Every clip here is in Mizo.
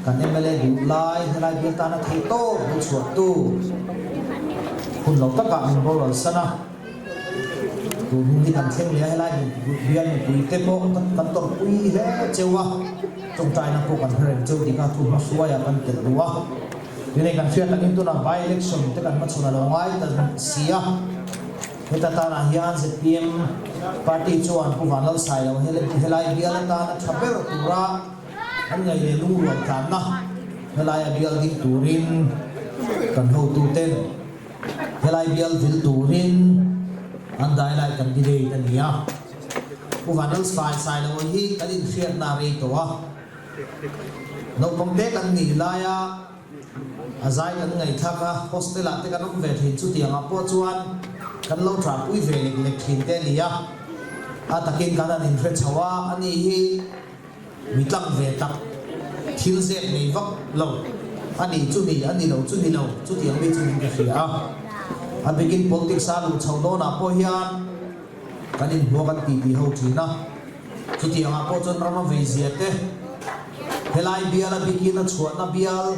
Kan mla duh lai helai bial tana theih tawp lo chhuahtu hun lo takah min boral san a. Tun hun hi kan thleng leh a, helai bial mipui te pawh kan tawrhpui hle cheu a, tawngtaina pawh kan hre reng cheu dik a, thu hma hruaiah kan telh duh a. Tunei kan hriat angin tunah by election te kan hmachhawn a lo ngai ta si a, heta tanah hian zpm party chuan Pu Vanlalsailo helai bial atana tha ber tura An ngaih leh lungrual tlanna helaia bial ding turin kan hotuten helai bial vil turin an dailai candidate a ni a. Pu Vanlalsai Sailoa hi kan inhriatna a rei tawh a, naupang te kan nih laia a zai kan ngaihthlak a, hostel ah te kan awm ve thin chutiangah pawh chuan kan lo ṭahpui ve lek lek thin te a ni a, a takin kan han inhre chho a, ani hi. Mi tlang ve tak, thil zep nei vak lo, a ni chu ni, a ni lo chu ni lo, chutiang mi chu min ka hria a. A bikin politics a luh chho dawnah pawh hian kan inhmuh a kan titi ho thin a. Chutiangah pawh chuan rama veizia te, helai bial a bikin a chhuahna bial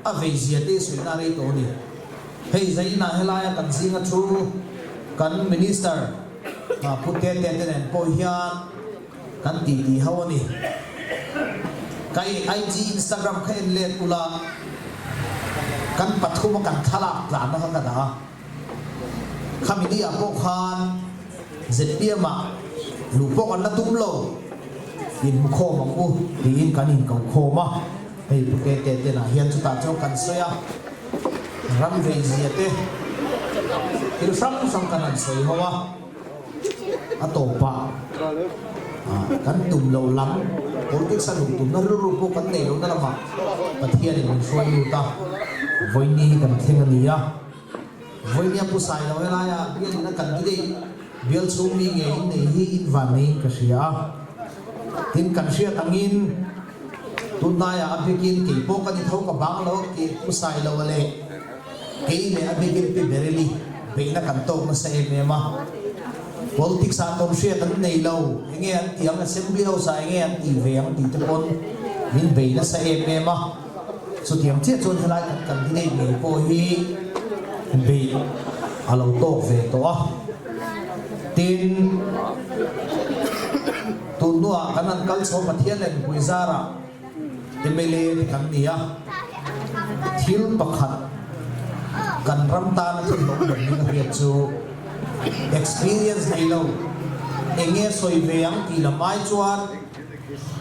a veizia te i sawina a rei tawh a ni. Hei zainah helaia kan zinga thu kan Minister Pu Tete te nen pawh hian, Kan ti ti ho a ni. Ka IG Instagram kha en let ula, kan pathum a kan thlalak tlanna kha ka dah a. Khami ni ah pawh khan zpm ah luh pawh kan la tum lo, inhmu khawm ang u tiin kan inko khawm a. Hei Pu Tete te lah hian chutah chuan kan sawi a, ram veizia te thil hrang hrang kan han sawi ho a. A tawpah kan tum loh lam, politics a luh tumna rilru pawh kan neih lohna lamah Pathianin min hruai lut a, vawiini hi kan thleng a ni a. Vawiinia Pu Sailo helaia bialin a candidate bial chhung mi nge in nei hi in van neiin ka hria a. Tin, kan hriat angin tunhnaiah a bikin kei pawh ka ni tho ka bang lo a tih Pu Sailo a leh Kei leh a bikin Pi Bereli beihna kan tawk nasa em em a. Politics ah tawn hriat an nei lo, enge an tih ang, Assembly House ah enge an tih ve ang tih te pawn min bei nasa em em a. Chutiang chiah chuan helai kan candidate ngei pawh hi beih a lo tawk ve tawh a. Tin, tun hnuah kan han kal chho Pathian leh mipui zarah mla te kan ni a, thil pakhat kan ram tana thil hlawm ber ning a hriat chu experience nei lo, eng nge sawi ve ang tih lam ai chuan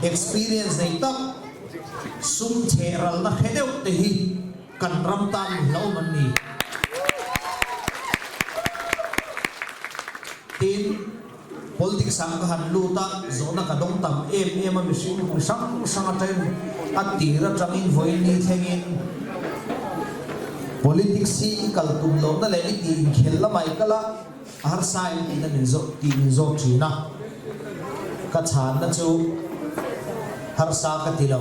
experience nei tak sum cheh ralna hre deuh te hi kan ram tan mi hlauhawm an ni. Tin. Politics ah ka han lut a, zawhna ka dawng tam em em a, mihring mi hrang hrang atangin a tir atangin vawiin ni thlengin politics hi i kal tum lohna leh i tih inkhel lamah i kal a, a harsa em tihna min zawh tih min zawt thin a, ka chhanna chu harsa ka ti lo.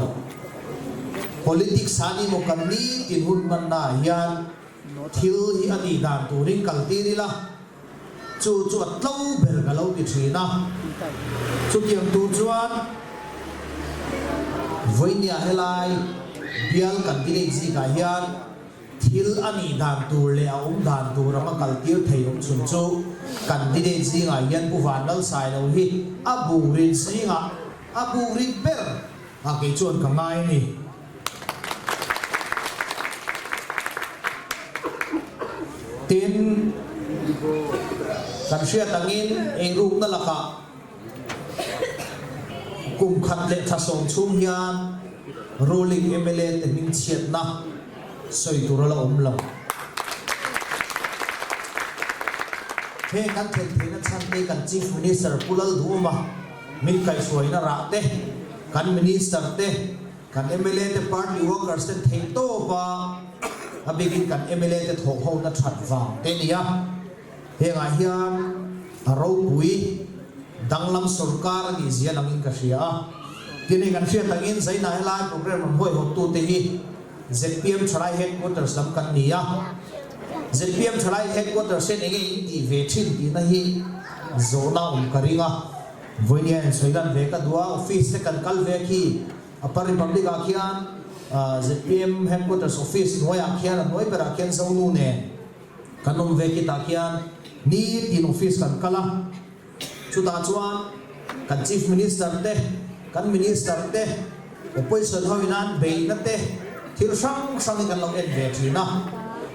Politics ah ni maw kan nitin hun hmanna ah hian thil hi a nih dan turin kal tir ila, Chu chu a tlo ber ka lo ti thin a. Chutiang tur chuan vawinia helai bial candidate zikah hian thil a nih dan tur leh a awm dan tur anga kaltir thei awm chhun chu candidate zingah hian Pu Vanlalsailo hi a bukrit zingah a bukrit ber a kei chuan ka ngai a ni. Tin, kan hriat angin eirukna lakah kum khat leh thla sawm chhung hian ruling mla te hmingchhiatna sawi tur a la awm lo. Heng kan thlen theihna chhan te kan Chief Minister Pu Lalduhawma min kaihhruaina rah te, kan Minister te, Kan mla te party workers ten theih tawp a, a bikin kan mla te thawk ho na that vang te nia. Hengah hian a ropui danglam sorkar a nih zia langin ka hria a. Tin hei kan hriat angin Zaina helai program rawn huaihawt tu te hi zpm Thalai Headquarters lam kan ni a. Zpm Thalai Headquarters hian enge in tih ve thin tihna hi zawhna awm ka ring a. Vawinia in sawi lan ve ka duh a, office te kan kal ve khi Upper Republic ah khian Zpm Headquarters Office hnuaiah khian a hnuai berah khian Zonu nen kan awm ve kitah khian nitin office kan kal a, chutah chuan kan Chief Minister te, kan Minister te, Opposition ho in an beihna te thil hrang hrang hi kan lo en ve thin a,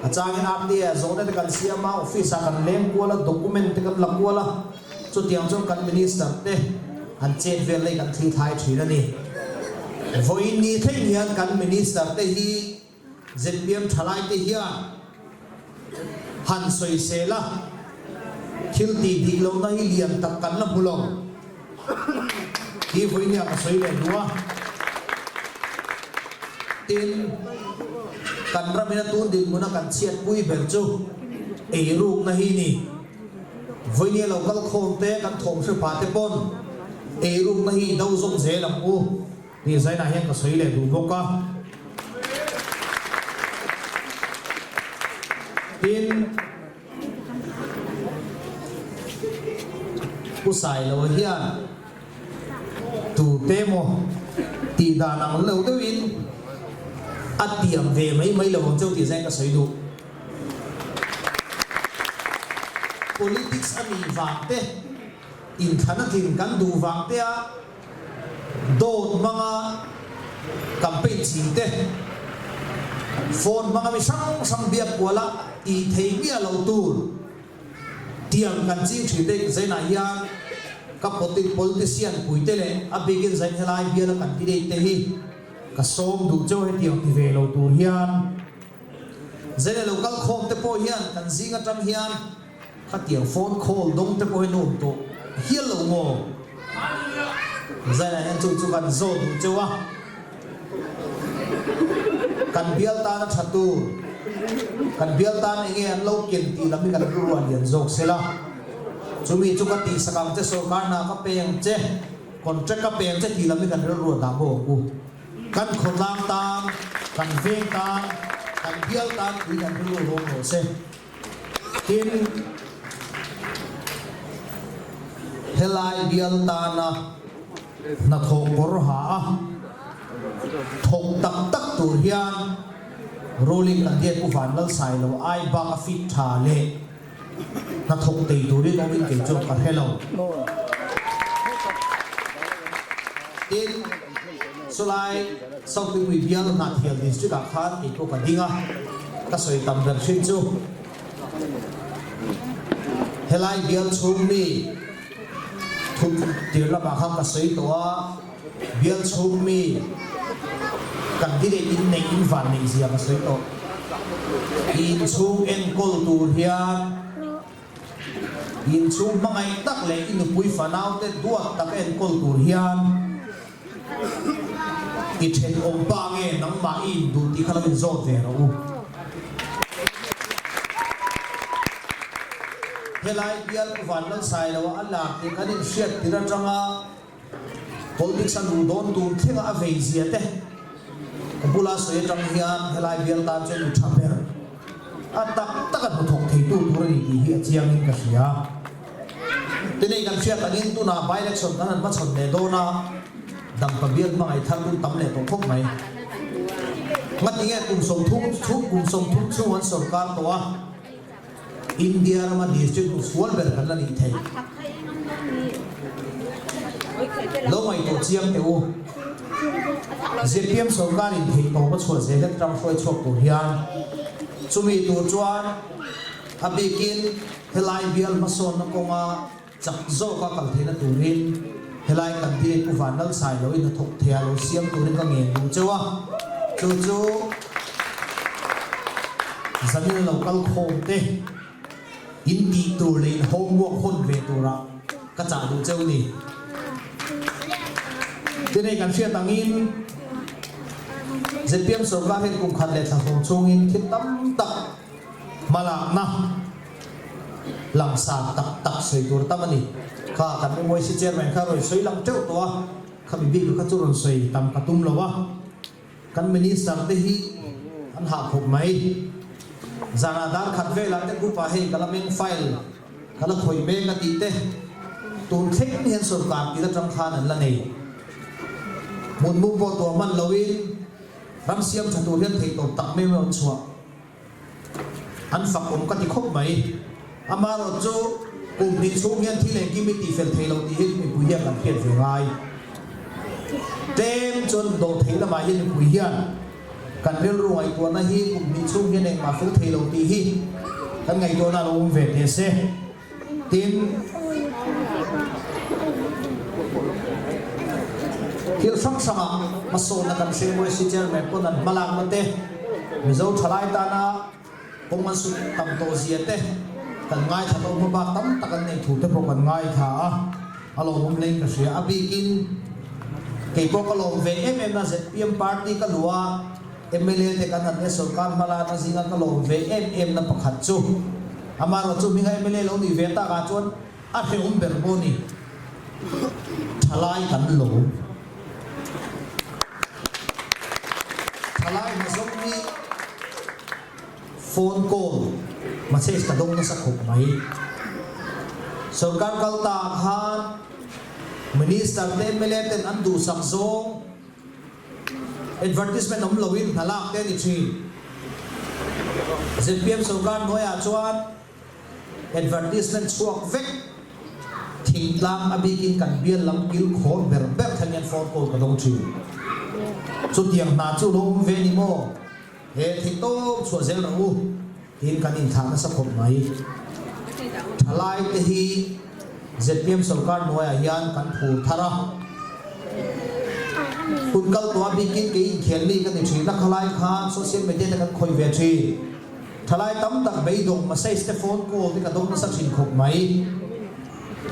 a changin RTA zawhna te kan siam a, office ah kan leng kual a, document te kan la kual a. Chutiang chuan kan Minister te an chet vel lei kan thli thlai thin a ni. Vawiin ni thleng hian kan Minister te hi zpm thalai te hian han sawisel a, thil tih dik lohna hi lian tak kan la hmu lo tih vawiin hian ka sawi leh duh a. Tin, kan ramina tun dinhmuna kan chhiatpui ber chu eirukna hi ni. Vawinia lo kal khawm te kan thawm hre pah te pawn eirukna hi i do zawk zel ang u tih zainah hian ka sawi leh duh bawk a. Tin, Pu Sailo hian tute maw tih dan ang lo deuhin a tiam ve mai mai lo ang cheu tih zain ka sawi duh. Politics a nih vang te, inthlana tlin kan duh vang te a dawt hmanga campaign ching te, phone hmanga mi hrang hrang biak kuala tih thei miah lo tur tiang kan ching thin te zainah hian ka politician puite leh a bikin zain helai biala candidate te hi ka sawm duh cheu hetiang ti ve lo tur hian. Zela lo kal khawm te pawh hian kan zing atang hian khatiang phone call dawng te pawh hi nuam tawh hial lo maw? Zela hian chu chu kan zawt duh cheu a, kan bial tan a tha tur, kan bial tan enge an lo ken tih lam hi kan rilru a lian zawk sela, chumi chu ka tihsak ang che, sorkar hna ka pe ang che, contract ka pe ang che tih lam hi kan rilru a dah bawk ang u. Kan khawtlang tan, kan veng tan, kan bial tan pui kan rilru rawng rawh se. Tin, helai bial tana hnathawh kawr ha a thawk tak tak tur hian ruling candidate Pu Vanlalsailo ai bak a fit tha leh Hnathawk tei turin awmin kei chuan ka hre lo. Tin, chulai South Tuipui bial Hnahthial District ah khan kei pawh ka ding a, ka sawi tam ber thin chu helai bial chhung mi thut tir lamah khan ka sawi tawh a, bial chhung mi candidate in neih in van neih zia ka sawi tawh. Inchhung enkawl tur hian inchhung hmangaih tak leh i nupui fanaute duat taka enkawl tur hian i thenawm pa nge nangmah i induh tih kha lo inzawt ve rawh u. Helai bial Pu Vanlalsailoa a lar tih kan inhriat tir atanga Politics a luh dawn tur thlenga a vei zia te ka bula sawi atang hian helai bial tan chuan mi tha ber a tak tak a hnathawk theitu tur a ni tih hi a chiangin ka hria. Tinei kan hriat angin tunah by election kan han hmachhawn leh dawn a, Dampa bial hmangaih thar tum tam leh tawh khawp mai. Ngatinge kum 30 chhung kum 30 chhung an sawrkar tawh a, India rama district hnuchhual ber kan la nih thei. Lo ngaihtuah chiang teh u. Zpm sorkar in theih tawp a chhuah zel het ram hruai chhuak tur hian chumi tur chuan a bikin helai bial hmasawnna kawnga Chak zawka kal theihna turin helai kan ti Pu Vanlalsai lo in hnathawk thei a lo siam turin ka ngen duh cheu a, chu chu zanin lo kal khawm te in tih tur leh in homework hawn ve tura ka chah duh cheu ni. Tinei kan hriat angin zpm sorkar hian kum khat leh thla hlawm chhungin thil tam tak hmalakna Langsar tak tak sawi tur tam a ni. Kha kan MYC chairman kha rawn sawi lang teuh tawh a, khami bik kha chu rawn sawi tam ka tum lo a. Kan minister te hi an hah khawp mai. Zanah dar khat velah te group ah hei ka la meng file ka la khawih mek a tih te tun thleng hian sorkar tir atang khan an la nei. Hmun mum pawh tuah hman loin. Ram siam tha tur hian theihtawp tak mai mai an chhuah. An fak awm ka ti khawp mai. Amaherawh chu kum hnih chhung hian thil engkim i tihfel thei lo tih hi mipui hian kan hriat ve ngai. Tlem chuan dawh theih lamah hian mipui hian kan rilru ngaihtuahna hi kum hnih chhung hian engmah fel thei lo tih hi kan ngaihtuahna a lo awm ve teh se. Tin, thil hrang hrangah hmasawnna kan hre mawi si Chairman pawn an hmalakna te, Mizo thalai tana kawng an sut tam tawh zia te kan ngaithla tawh hmabak tam tak an neih thu te pawh kan ngaithla a, a lawmawm hlein ka hria. A bikin kei pawh ka lawm ve em em na zpm party ka luh a, Mla te kan han nia sorkar hmalakna zinga ka lawm ve em em na pakhat chu amaherawh chu hminga mla lo nih ve takah chuan a hrehawm ber pawh ni thalai kan lawm thalai hna zawng hi phone call message ka dawng nasa khawp mai sorkar kal ta khan minister te mla ten an duhsak zawng Advertisement awm loin hna lak te a ni thin. Zpm sorkar hnuaiah chuan advertisement chhuak vek thingtlang a bikin kan bial lam kil khawr ber ber thleng hian phone call ka dawng thin. Chutiang hna chu lo awm ve ni maw? He theihtawp chhuah zel rawh u tiin kan inthlah nasa khawp mai. Thalai te hi zpm sorkar hnuaiah hian kan phur thar a. Hun kal tawh a bikin kei inkhel mi ka ni thin a, khalai khan social media te kan khawih ve thin. Thalai tam tak beidawng message te phone call te ka dawng nasa thin khawp mai.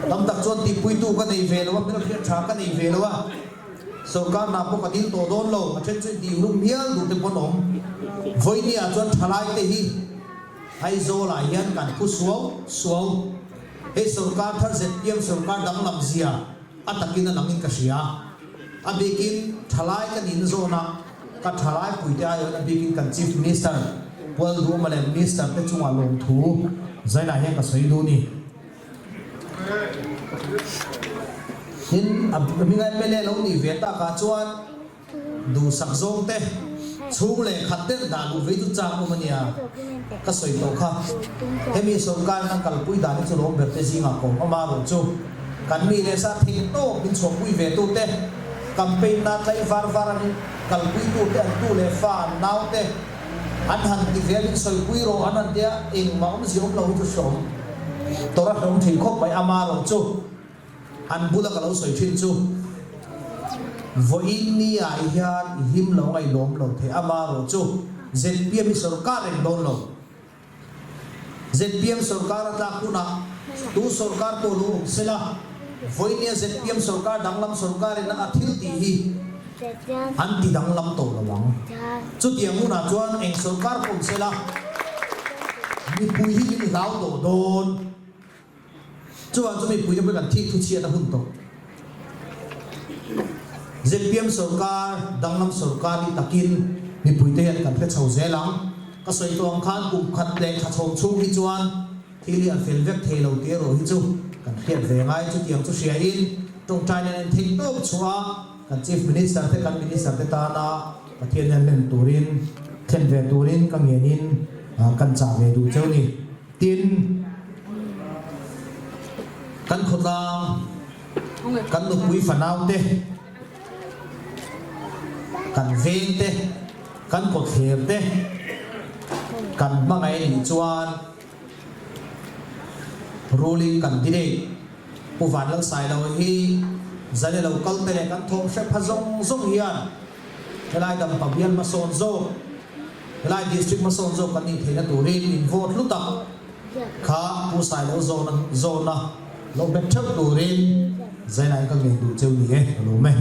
Tam tak chuan tihpuitu ka nei ve lo a, hmelhriat tha ka nei ve lo a. Sorkar hna pawh ka dil tawh dawn lo, a then chu intih hlum hial duh te pawn awm. Vawinia chuan thalai te hi Aizawl ah hian kan phu suau suau. Hei sorkar thar zpm sorkar danglam zia a takin a langin ka hria. A bikin thalai ka nin zawn a, ka thalai puite aiawhin a bikin kan Chief Minister Pualduama leh Minister te chungah lawmthu zainah hian ka sawi duh ni. Tin, a hminga mla lo nih ve takah chuan duhsak zawng te, chhung leh khat deuh dah luh vei chu chak awm a nia, ka sawi tawh kha. Hemi sorkarin a kalpui dan hi chu lawm ber te zingah ka awm a, marawh chu kan mi leh sa theih tawk min chhuahpui ve tu te, campaign na tlai var var an kalpui tu te, an tu leh fa an nau te an han ti ve a, min sawipui rawh an han tia, engmah awmzia awm lo hi chu hreawm. Tawrh a hlawm thin khawp mai, amarawh chu an bula ka lo sawi thin chu vawiin ni ah hian i hlim lo a i lawm lo thei, amarawh chu zpm hi sorkar reng dawn lo, zpm sorkar a tlak hunah tu sorkar pawh lo awm sela, vawiin nia zpm sorkar danglam sorkar in a thil tih hi an ti danglam tawh lo ang. Chutiang hunah chuan eng sorkar pawh awm sela, mipui hi min hlau tawh dawn. Chuvang chu mipui te pawh kan thik thu chhiat a hun tawh. Zpm sorkar, danglam sorkar hi takin mipui te hian kan hre chho zel ang. Ka sawi tawh ang khan kum khat leh thla chhawm chhung hi chuan thil hi a fel vek thei lo tih erawh hi chu kan hriat ve ngai. Chutiang chu hriain tawngtai nen en theih tawp chhuah a. Kan Chief Minister te kan Minister te tana Pathian hian hlen turin thlen ve turin ka ngenin kan chah ve duh cheu ni. Tin, kan khawtlang, kan nupui fanau te, kan veng te, kan kawtthler te kan hmangaih nih chuan Ruling candidate Pu Vanlalsailo hi zan i lo kal te leh kan thawm hre pha zawng zawng hian helai dampa bial hmasawn zawk, helai district hmasawn zawk kan nih theihna turin min vote hlu tak kha Pu Sailo zawna zawna lo bet theuh turin zainah in ka ngen duh cheu ni e, ka lawm e.